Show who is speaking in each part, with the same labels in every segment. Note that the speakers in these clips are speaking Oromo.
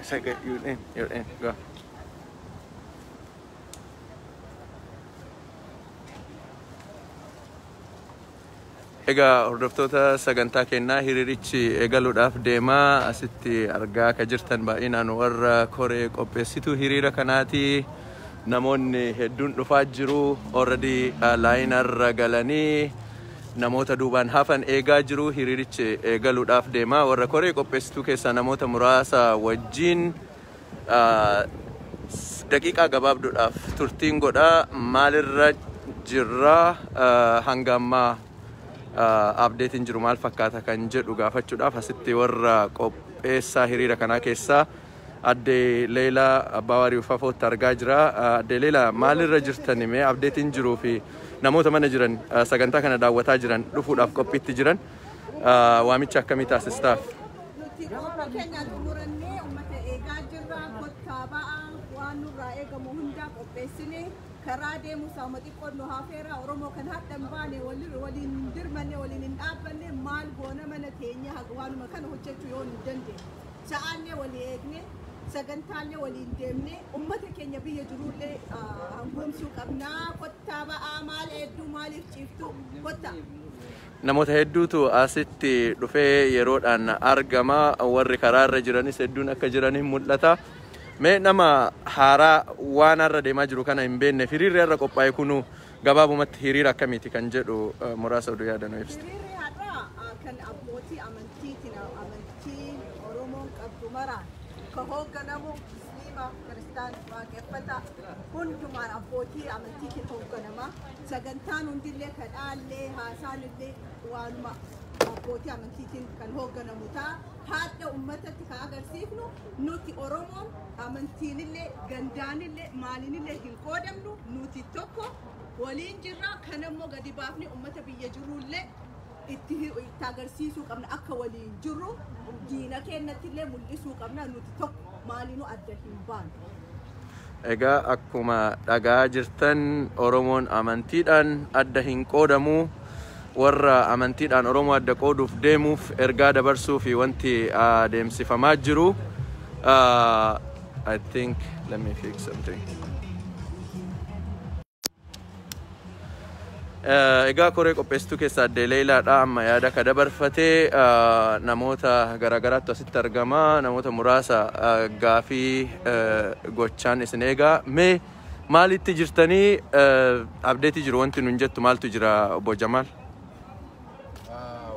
Speaker 1: Second, you're in, you're in. Go. Egaa hordoftoota sagantaa kennaa, hiriirichi eegaluudhaaf deemaa. Asitti argaa akka jirtan baay'inaan warra koree qopheessituu hiriira kanaati. Namoonni hedduun dhufaa jiru. Already laayinarra galanii namoota duubaan hafan eegaa jiru. Hiriirichi eegaluudhaaf deemaa. Warra koree qopheessituu keessaa namoota muraasa wajjin daqiiqaa gabaabduudhaaf turtiin godhaa. Maalirra jirra, hanga ammaa updateiin jiru maal fakkaata kan jedhu gaafachuudhaaf asitti warra qopheessaa hiriira kanaa keessaa Addee Leelaa Abbaa Ufafootti argaa jira. Addee Leelaa, maalirra jirtan? Mee updateiin jiruu fi namoota mana jiran, sagantaa kana daawwataa jiran, dhufuudhaaf qophiitti jiran waamicha akkamii taasistaaf?
Speaker 2: Nuti qophii keenya xumurannee uummata eegaa jirra. Kottaa ba'aa, waan nurraa eegamu hundaa qopheessine. Karaa deemu saama xiqqoo nu hafeera. Oromoo kan hadha hin baane, waliin hin dirmanne, waliin hin dhaabbanne, maal goona mana teenya waanuma kana hojjechuu yoo nu dandeenye. Sa'aallee walii eegne, sagantaallee waliin deemne, uummata keenya biyya jirullee hangoomsuu qabnaa. Kottaa ba'aa, maal hedduu maaliif ciiftu, kottaa.
Speaker 1: Namoota hedduutu asitti dhufee yeroodhaan argama. Warri karaarra jiranis hedduun akka jiraniin mul'ata. Mee nama haaraa waan har'a deemaa jiru kana hin beekne, hiriirri har'a qophaa'e kunu gabaabumatti hiriira akkamiiti kan jedhu muraasa oduu yaadannoo ibsite.
Speaker 2: Hiriirri har'aa kan abbootii amantiitiin, amantii Oromoon qabdu maraan ka hoogganamu, Musliima, Kiristaana, Waaqeffata hundumaan abbootii amantiitiin hoogganama. Sagantaan hundillee, kadhaallee, haasaanillee waanuma abbootii amantiitiin kan hoogganamu ta'a. Haadha uummatatti kan agarsiifnu, nuti Oromoon amantiinillee, gandaanillee, maaliinillee hin qoodamnu, nuti tokko waliin jirra. Kanammoo gadi baafne uummata biyya jirullee itti agarsiisuu qabna. Akka waliin jirru diina keenyattillee mul'isuu qabna. Nuti tokko, maaliinuu adda hin baanu.
Speaker 1: Egaa akkuma dhagaa jirtan, Oromoon amantiidhaan adda hin qoodamu. Warra amantiidhaan Oromoo adda qooduuf deemuuf ergaa dabarsuu fi wanti adeemsifamaa jiru. I think let me fix something. Egaa koree qopheessituu keessaa Addee Leelaadha amma yaada ka dabarfatee. Namoota garaagaraatu asitti argama. Namoota muraasa gaafii gochaan isin eegaa. Mee maalitti jirtanii, updateii jiru wanti nun jettu maaltu jira, obbo Jamaal?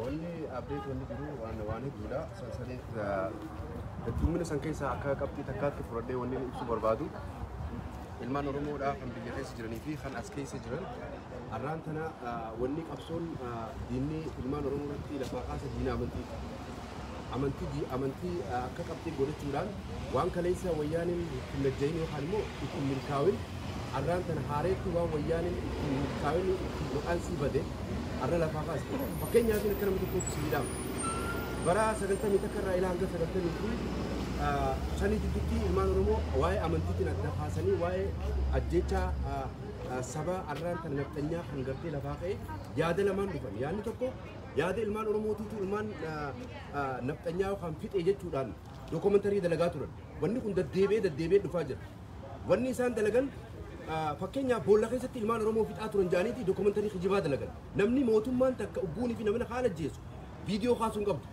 Speaker 3: Wanni update wanni jiru waan hedduudha. Sansanii heddummina san keessaa akka qabxii takkaatti fudhadhee wanni ibsuu barbaadu, ilmaan Oromoodhaa kan biyya keessa jiranii fi kan as keessa jiran, arraan tana wanni qabsoon diinni ilmaan Oromoo irratti lafaa kaasa diina amantii. Amantii akka qabxii godhachuudhaan waan kaleessa wayyaaniin ittiin najjahin yookaan immoo ittiin milkaa'in, arraan tana haareetti waan wayyaaniin ittiin milkaa'in, ittiin maqaan sii bade arra lafaa kaase. Fakkeenyaaf akka nama tokkootti si jedhama. Bara 91 irraa ilaa hanga 95 jidduutti ilmaan Oromoo waa'ee amantiitiin adda kaasanii, waa'ee ajjechaa saba arraan tana nafxanyaa kan gartee lafaa ka'e yaada lamaan dhufan. Yaadni tokko yaada ilmaan Oromootiitu ilmaan nafxanyaa yookaan fixee jechuudhaan documentary dalagaa turan. Wanni kun deddeebi'ee deddeebi'ee dhufaa jira. Wanni isaan dalagan, fakkeenyaaf boolla keessatti ilmaan Oromoo fixaa turan jaaniiti documentary kijibaa dalagan. Namni mootummaan takka ugguunii fi namni haala jeessu viidiyoo kaasuu hin qabdu.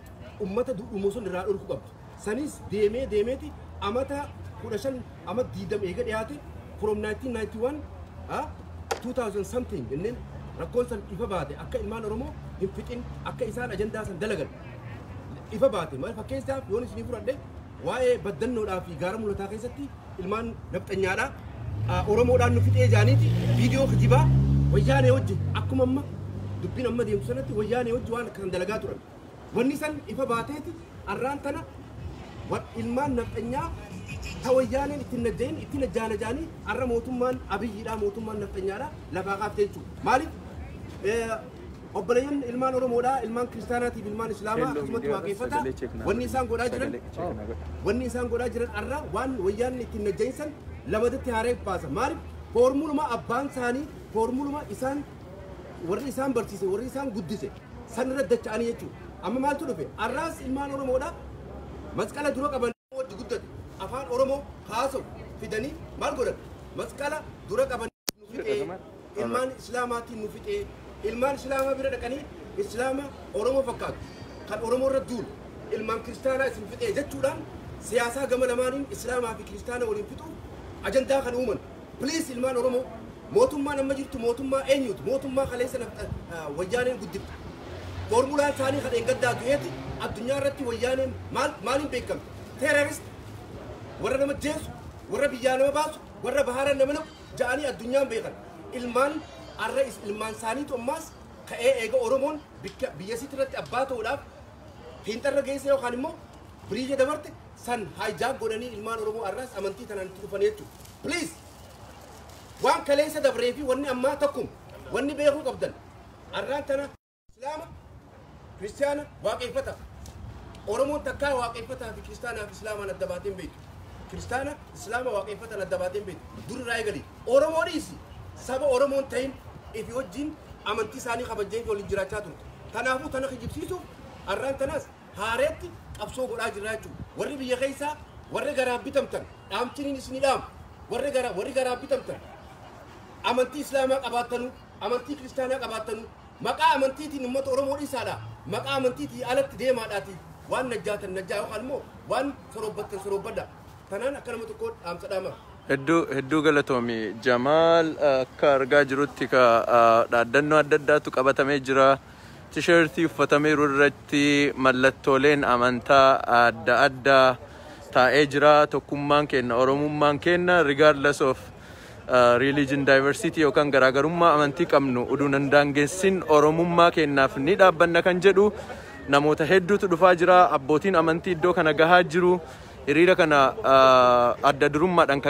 Speaker 3: Ummata dhumu sun irraa dhorkuu qabdu. Sanis deemee deemeeti amata 15, ama 20 eega dhiyaate, from 1991 2000 something inneen rakkoon san ifa baate, akka ilmaan Oromoo hin fixin akka isaan ajandaa san dalagan ifa baate. Maal, fakkeenyaaf yoon isinii fudhadhe, waa'ee baddannoodhaa fi gaara mul'ataa keessatti ilmaan nafxanyaadhaa Oromoodhaan nu fixee jaaniiti viidiyoo kijibaa wayyaanee wajjin, akkuma amma dubbiin amma deemtu sanatti, wayyaanee wajji waan kan dalagaa turan. Wanni san ifa baateeti arraan tana ilmaan nafxanyaa ta wayyaaneen ittiin najjahin ittiin najjaana jaanii arra mootummaan Abiyyiidhaa, mootummaan nafxanyaadhaa lafaa kaaftee jechuudha. Maaliif, obboleeyyan ilmaan Oromoodhaa, ilmaan kiristaanaatiif ilmaan Islaamaa, akkasumatti waaqeffataa, wanni isaan godhaa jiran arra waan wayyaanni ittiin najjahin san lamadatti haaree baasa. Maaliif, foormuluma abbaan isaanii, foormuluma isaan warri isaan barsiise, warri isaan guddise san irra dacha'anii jechuudha. Amma maaltu dhufe? Arraas ilmaan Oromoodhaa masqala dura qaban wajji guddate. Afaan Oromoo haasa'u fidanii maal godhan? Masqala dura qaban nu fixee, ilmaan Islaamaatiin nu fixee, ilmaan Islaamaa bira dhaqanii Islaama Oromoo fakkaatu kan Oromoo irra duulu ilmaan kiristaanaa isin fixee jechuudhaan siyaasaa gama lamaaniin Islaamaa fi kiristaana waliin fixuuf ajandaa kan uuman. Please, ilmaan Oromoo, mootummaan amma jirtu mootummaa eenyuti? Mootummaa kaleessa Wayyaaneen guddifte. Foormulaan isaanii kan eeggaddaa du'eeti. Addunyaa irratti Wayyaaneen maal maaliin beekamte? Terrorist, warra nama jeesu, warra biyyaa nama baasu, warra bahaara nama naqu ja'anii addunyaan beekan. Ilmaan arra ilmaan isaaniitu ammaas ka'ee eega Oromoon bikka biyya isiitti irratti abbaa ta'uudhaaf fiinxarra geesse yookaan immoo biriija dabarte san hijack godhanii ilmaan Oromoo arraas amantii tanaan itti dhufan jechuudha. Please, waan kaleessa dabree fi wanni ammaa tokkuma. Wanni beekuu qabdan, arraan tana Islaama, kiristaana, waaqeffata. Oromoon takkaa waaqeffataa fi kiristaanaa fi Islaamaan adda baatee hin beektu. Kiristaana, Islaama, waaqeffatan adda baatee hin beektu. Dur irraa eegali. Oromoo dhiisi. Saba Oromoon ta'in ifi wajjin amantii isaanii kabajjee fi waliin jiraachaa turte. Kanaafuu tana kijibsiisuuf arraan tanaas haareetti qabsoo godhaa jirra jechuudha. Warri biyya keessaa, warri garaa bitamtan, dhaamchiniin isinii dhaamu. Warri garaa bitamtan, amantii Islaamaa qabaattanuu, amantii kiristaanaa qabaattanuu, maqaa amantiitiin uummata Oromoo dhiisaadha. Maqaa amantiitii alatti deemaadhaati waan najjaatan najjaa yookaan immoo waan sorobbattan sorobbadha. Tanaan akka nama tokko dhaamsa dhaama.
Speaker 1: Hedduu hedduu galatoomi, Jamaal. Akka argaa jirutti ka dhaaddannoo adda addaatu qabatamee jira. Tisheertii uffatameeru irratti mallattooleen amantaa adda addaa taa'ee jira. Tokkummaan kenna, Oromummaan kenna, regardless of religion diversity yookaan garaagarummaa amantii qabnu uduu hin daangessin Oromummaa kennaaf ni dhaabbanna kan jedhu namoota hedduutu dhufaa jira. Abbootiin amantii iddoo kana gahaa jiru. Hiriira kana adda durummaadhaan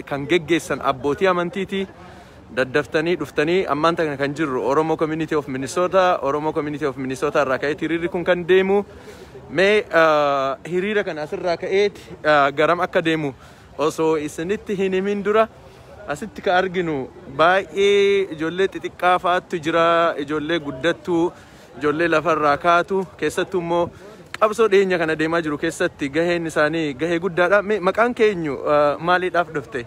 Speaker 1: kan geggeessan abbootii amantiiti. Daddaftanii dhuftanii ammaan tana kan jirru Oromo Community of Minnesota, Oromo Community of Minnesota irraa ka'eeti hiriirri kun kan deemu. Mee hiriira kana asirraa ka'eeti garam akka deemu osoo isinitti hin himin dura, asitti ka arginu baay'ee ijoollee xixiqqaa fa'aatu jira, ijoollee guddattuu, ijoollee lafarraa kaatu, keessattuu immoo qabsoo dhiyeenya kana deemaa jiru keessatti gaheen isaanii gahee guddaadha. Mee maqaan keenyu, maaliidhaaf dhufte?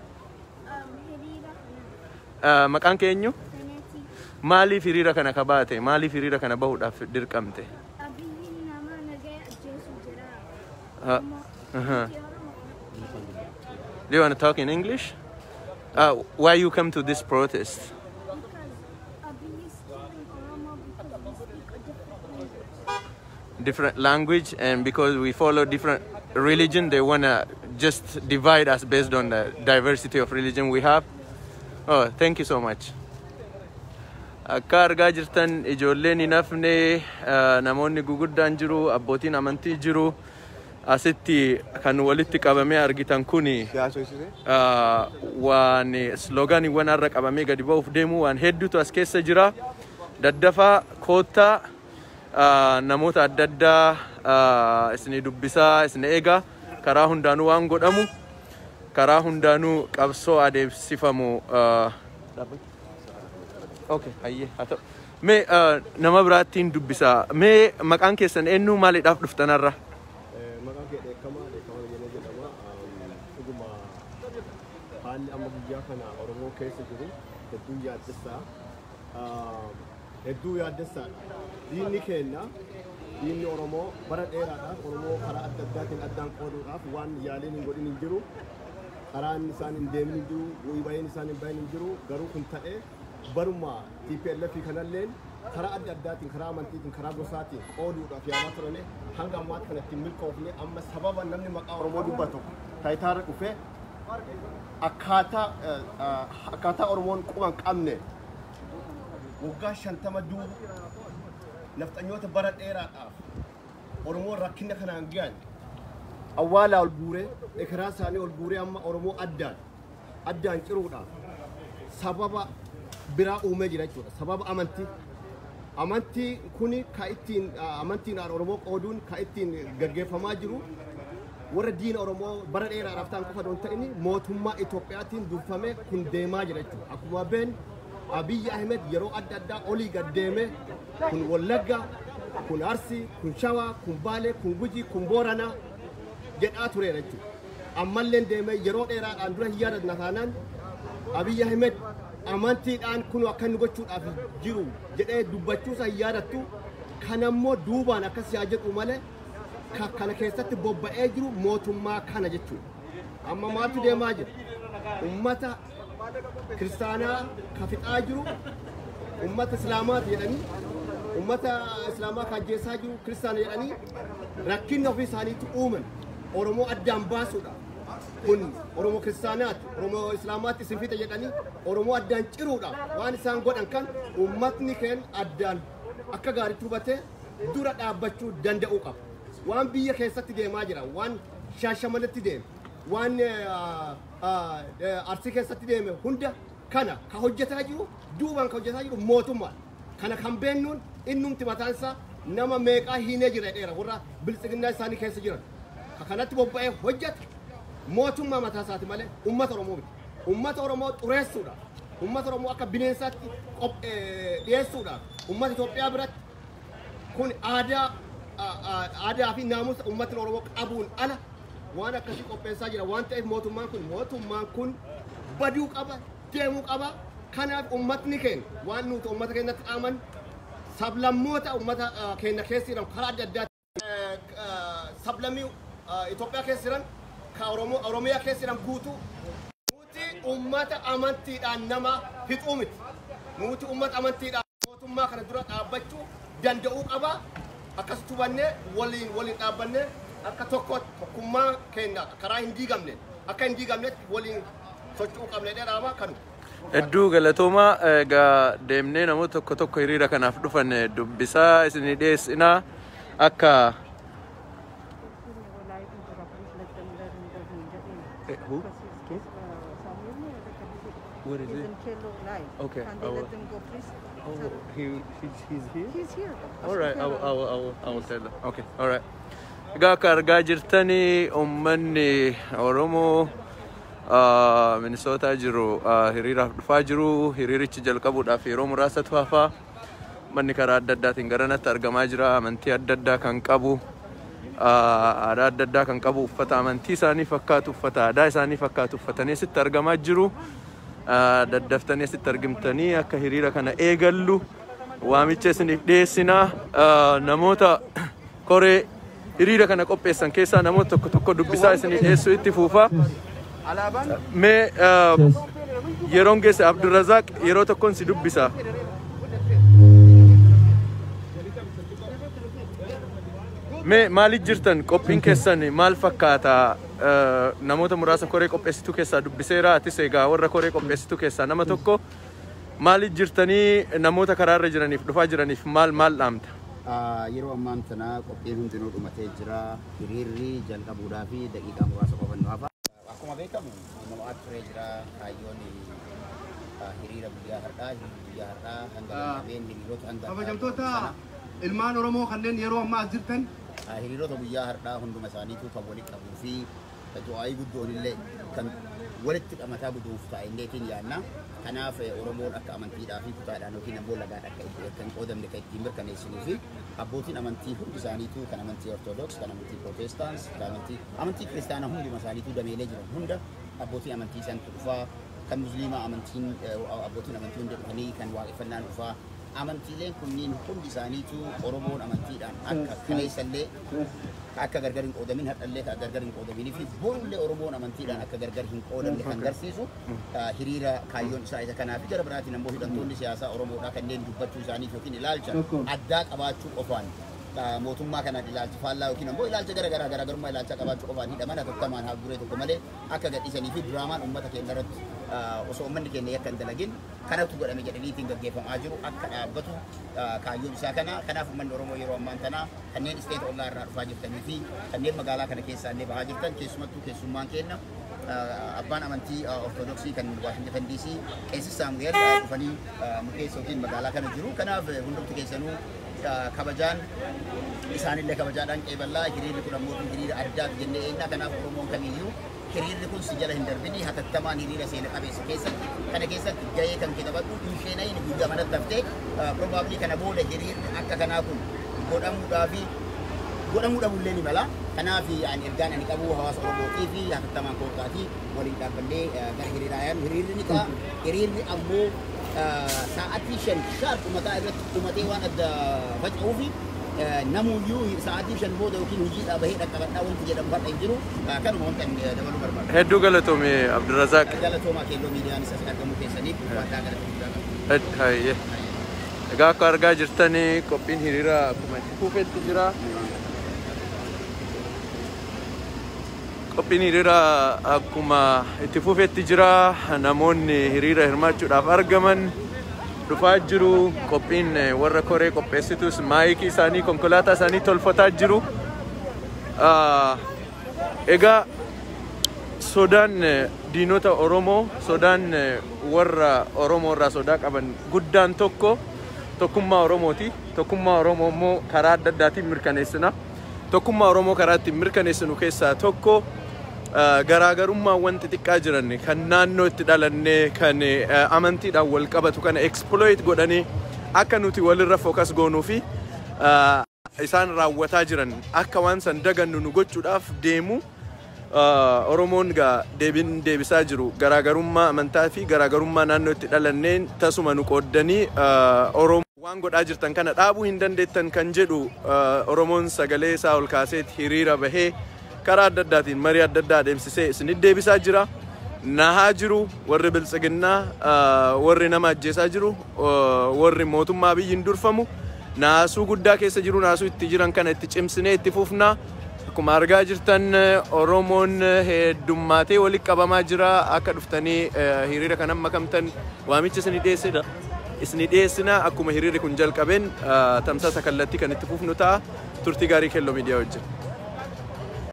Speaker 4: Hiriira.
Speaker 1: Maqaan keenyu?
Speaker 4: Fenetii.
Speaker 1: Maaliif hiriira kana kabaate? Maaliif hiriira kana bahuudhaaf dirqamte?
Speaker 4: Abiyyiin nama nagaya ajjeesu jira.
Speaker 1: Uh-huh. Do you want to talk in English? Why you come to this protest?
Speaker 4: Because Abiy is killing Oromo because we speak a different language.
Speaker 1: Different language and because we follow different religion, they wanna just divide us based on the diversity of religion we have. Oh, thank you so much. Akka argaa jirtan ijoolleen hin hafne, namoonni guguddaan jiru, abbootiin amantii jiru. Asitti kan walitti qabamee argitan kuni waan sloganiiwwan har'a qabamee gadi ba'uuf deemu waan hedduutu as keessa jira. Daddafaa koottaa, namoota adda addaa isinii dubbisaa isin eega. Karaa hundaanuu waan godhamu, karaa hundaanuu qabsoo adeemsifamu. Okay, hayyee haa ta'u. Mee nama biraattiin dubbisaa. Mee maqaan keessan eenyu, maaliidhaaf dhuftan har'a?
Speaker 5: Maqaan kee Dheekkamaa Biyyanee jedhama. Dhuguma haalli amma guyyaa kana Oromoo keessa jiru hedduu yaaddessaa. Hedduu yaaddessaadha. Diinni keenya, diinni Oromoo, bara dheeraadhaaf Oromoo karaa adda addaatiin addaan qooduudhaaf waan yaaliin hin godhin hin jiru. Karaan isaan hin deemin hin jiru, bu'ii bahiin isaan hin bahin hin jiru. Garuu kun ta'ee baruma TPLF kanalleen karaa adda addaatiin, karaa amantiitiin, karaa gosaatiin qooduudhaaf yaalaa turane. Hanga ammaatti kan ittiin milkoofne amma sababa namni maqaa Oromoo dubbatu taayitaarra dhufee akkaataa Oromoon quba hin qabne waggaa 50 duuba nafxanyoota bara dheeraadhaaf Oromoon rakkina kanaan gahan awwaalaa ol guuree, ekeraa isaanii ol guuree, amma Oromoo addaan addaan ciruudhaaf sababa biraa uumee jira jechuudha. Sababa amantii. Amantii kuni ka ittiin amantiin Oromoo qooduun ka ittiin gaggeeffamaa jiru warra diina Oromoo bara dheeraadhaaf ta'an qofa osoo hin ta'in mootummaa Itoophiyaatiin durfamee kun deemaa jira jechuudha. Akkuma beeknu Abiyyi Ahmed yeroo adda addaa olii gad deemee kun Wallagga, kun Arsii, kun Shawaa, kun Baalee, kun Gujii, kun Booranaa jedhaa tureera jechuudha. Ammallee deemee yeroo dheeraadhaan dura hin yaadatna taanaan Abiyyi Ahmed amantiidhaan kun akka inni gochuudhaaf jiru jedhee dubbachuusa hin yaadattu. Kanammoo duubaan akkas yaa jedhu malee kana keessatti bobba'ee jiru mootummaa kana jechuudha. Amma maaltu deemaa jira? Ummata kiristaanaa ka fixaa jiru ummata islaamaati jedhanii, ummata islaamaa ka ajjeesaa jiru kiristaana jedhanii rakkinna ofii isaaniitti uuman Oromoo addaan baasuudha. Kun Oromoo kiristaanaati, Oromoo islaamaatti isin fixa jedhanii Oromoo addaan ciruudha. Waan isaan godhan kan ummatni keenya addaan akka gaariitti hubatee dura dhaabbachuu danda'uu qaba. Waan biyya keessatti deemaa jira, waan Shaashamanitti deeme, waan Arsii keessatti deeme hunda kana ka hojjetaa jiru, duubaan ka hojjetaa jiru mootummaadha. Kana kan beennuun innumti mataan isaa nama meeqaa hiinee jira dheera warra biltsiginnaa isaanii keessa jiran. Ka kanatti bobba'ee hojjetu mootummaa mataa isaati malee uummata Oromoo miti. Uummata Oromoo xureessuudhaaf, uummata Oromoo akka bineensaatti dhiyeessuudhaaf, uummata Itoophiyaa biratti kun aadaa fi naamusa uummatni Oromoo qabuun ala waan akkasii qopheessaa jira waan ta'eef mootummaan kun baduu qaba, deemuu qaba. Kanaaf uummatni keenya waan nuti uummata keenyatti dhaaman sablammoota uummata keenya keessa jiran karaa adda addaa sablammii Itoophiyaa keessa jiran ka Oromiyaa keessa jiran guutuu nuti uummata amantiidhaan nama fixuu miti. Nuti uummata amantiidhaan mootummaa kana dura dhaabbachuu danda'uu qaba. Akkasitti hubannee waliin dhaabbannee akka tokko tokkummaa keenya karaa hin diigamne akka hin diigamnetti waliin socho'uu qabna jedhama kanu.
Speaker 1: Hedduu galatoomaa. Egaa deemnee namoota tokko tokko hiriira kanaaf dhufan dubbisaa isinii dhiyeessinaa akka Who? Where is
Speaker 2: He's
Speaker 1: he?
Speaker 2: in Kello live.
Speaker 1: Okay,
Speaker 2: Can
Speaker 1: I
Speaker 2: they
Speaker 1: will-
Speaker 2: let them go, please?
Speaker 1: Oh, he's here?
Speaker 2: He's here.
Speaker 1: All right, I will tell them. Okay, all right. Egaa akka argaa jirtanii uummanni Oromoo Minisootaa jiru hiriiraaf dhufaa jiru. Hiriirichi jalqabuudhaaf yeroo muraasatu hafaa. Manni karaa adda addaatiin garanatti argamaa jira. Amantii adda addaa kan qabu, aadaa adda addaa kan qabu, uffata amantii isaanii fakkaatu, uffata aadaa isaanii fakkaatu uffatanii asitti argamaa jiru. Daddaftanii asitti argamtanii akka hiriira kana eegallu waamicha isiniif dhiyeessinaa. Namoota koree hiriira kana qopheessan keessaa namoota tokko tokko dubbisaa isinii dhiyeessuu itti fuufa. Mee yeroon geesse Abdurrazaaq yeroo tokkoon si dubbisa. Mee maaliif jirtan, qophiin keessan maal fakkaata? Namoota muraasa koree qopheessituu keessaa dubbiseera. Atis egaa warra koree qopheessituu keessaa nama tokko. Maaliif jirtanii, namoota karaarra jiraniif dhufaa jiraniif maal maal dhaamta?
Speaker 6: Yeroo ammaan tana qophiin hundinuu dhumatee jira. Hiriirri jalqabuudhaa fi daqiiqaa muraasa qofa nu hafa. Akkuma beekamu namoota turee jira. Kaayyoon hiriira guyyaa har'aa, hiriirri guyyaa har'aa hanga danda'ameen hiriirota hanga
Speaker 3: Kabajamtoota ilmaan Oromoo kanneen yeroo ammaa as jirtan,
Speaker 6: hiriirota guyyaa har'aa hunduma isaaniitu kan walitti qabuu fi du'aayii guddoon illee kan walitti qamataa guduuf taa'elleetiin yaanna. Kanaaf Oromoon akka amantiidhaa fi kutaadhaan yookiin ammoo lagaan akka itti akka hin qoodamne kan ittiin mirkaneessinuu fi abbootiin amantii hundi isaaniitu kan amantii Ortodoks, kan amantii Protestants, kan amantii Kiristaanaa hunduma isaaniitu dameelee jiran hunda abbootiin amantii isaaniitu dhufaa, kan Musliimaa amantiin abbootiin amantii hundi dhufanii kan waaqeffannaan dhufaa. Amantiileen kunniin hundi isaaniitu Oromoon amantiidhaan akka kaleessallee akka gargar hin qoodamin, hadhallee akka gargar hin qoodaminii fi borullee Oromoon amantiidhaan akka gargar hin qoodamne kan garsiisu hiriira kaayyoon isaa isa kanaa fi gara biraatiin ammoo hidhamtoonni siyaasaa Oromoodhaa kanneen dubbachuu isaaniif yookiin ilaalcha addaa qabaachuu qofaan mootummaa kanaan ilaalcha faallaa yookiin ammoo ilaalcha gara garaa garaagarummaa ilaalcha qabaachuu qofaan hidhaman hatattamaan haa duree tokko malee akka gadhiisanii fi diraamaan uummata keenya irratti osoo uummanni keenya yakka hin dalagin kanatu godhame jedhaniitiin gaggeeffamaa jiru akka dhaabbatu kaayyoon isaa kana. Kanaaf uummanni Oromoo yeroo ammaan tana kanneen state ollaa irraa dhufaa jirtanii fi kanneen magaalaa kana keessaa illee bahaa jirtan, keessumattuu keessummaan keenya abbaan amantii Ortodoksii kan Waashingtan DC Qeessis Saamu'eel dhufanii nu keessa yookiin magaalaa kana jiru. Kanaaf hundumti keessanuu kabajaan isaanillee kabajaadhaan qeeballaa. Hiriirri kun ammoo hiriira addaati jennee eenna. Kanaaf Oromoon kamiyyuu hiriirri kun si jala hin darbini, hatattamaan hiriira seena qabeessa keessatti kana keessatti gahee kan kee taphadhu. Hin sheenayin guyyaa manatti haftee probably kana booda hiriirri akka kanaa kun godhamuudhaafi. Godhamuu dhabullee ni mala. Kanaaf ani ergaan ani qabu hawaasa Oromootii fi hatattamaan koottaatii waliin dhaabbannee gara hiriiraa yaanu. Hiriirri ni ta'a. Hiriirri ammoo sa'aatii 5 sharp mataa irratti dhumatee waan adda faca'uufi namuyyuu sa'aatii 5 booda yookiin hojiidhaa bahee dhaqqabadhaa wanti jedhamu har'a hin jiru. Kanuma wanta ani dabaluu barbaadu.
Speaker 1: Hedduu galatoomi, Abdurrazaaq.
Speaker 6: Galatoomaa, Keelloo Miidiyaanis as argamuu keessaniif ulfaadhaa, galata guddaa qabu.
Speaker 1: Hayyee. Egaa akka argaa jirtanii qophiin hiriira akkuma itti fufetti jira. Qophiin hiriira akkuma itti fufetti jira. Namoonni hiriira hirmaachuudhaaf argaman dhufaa jiru. Qophiin warra koree qopheessitus maayikii isaanii, konkolaataa isaanii tolfataa jiru. Egaa sodaan diinota Oromoo, sodaan warra Oromoo irraa sodaa qaban guddaan tokko tokkummaa Oromooti. Tokkummaa Oromoo immoo karaa adda addaatiin mirkaneessina. Tokkummaa Oromoo karaa ittiin mirkaneessinu keessaa tokko garaagarummaawwan xixiqqaa jiran kan naannoo itti dhalannee, kan amantiidhaan wal qabatu kana exploit godhanii akka nuti walirra focus goonuu fi isaan raawwataa jiran akka waan san dagannu nu gochuudhaaf deemu. Oromoon gaa deebiin deebisaa jiru garaagarummaa amantaa fi garaagarummaa naannoo itti dhalanneen tasuma nu qooddanii Oromoo waan godhaa jirtan kana dhaabuu hin dandeettan kan jedhu Oromoon sagalee isaa ol kaaseet hiriira bahee karaa adda addaatiin marii adda addaa adeemsisee isinit deebisaa jira. Nahaa jiru warri biltsiginnaa, warri nama ajjeesaa jiru, warri mootummaa biyyiin durfamu naasuu guddaa keessa jiru. Naasuu itti jiran kana itti cimsinee itti fufnaa. Akkuma argaa jirtan Oromoon heddummaatee walitti qabamaa jira. Akka dhuftanii hiriira kana makamtan waamicha isinii dhiyeessina. Isinii dhiyeessina. Akkuma hiriirri kun jalqabeen tamsaasa kallattii kan itti fufnu ta'a. Turtii gaarii Keelloo Miidiyaa wajjin.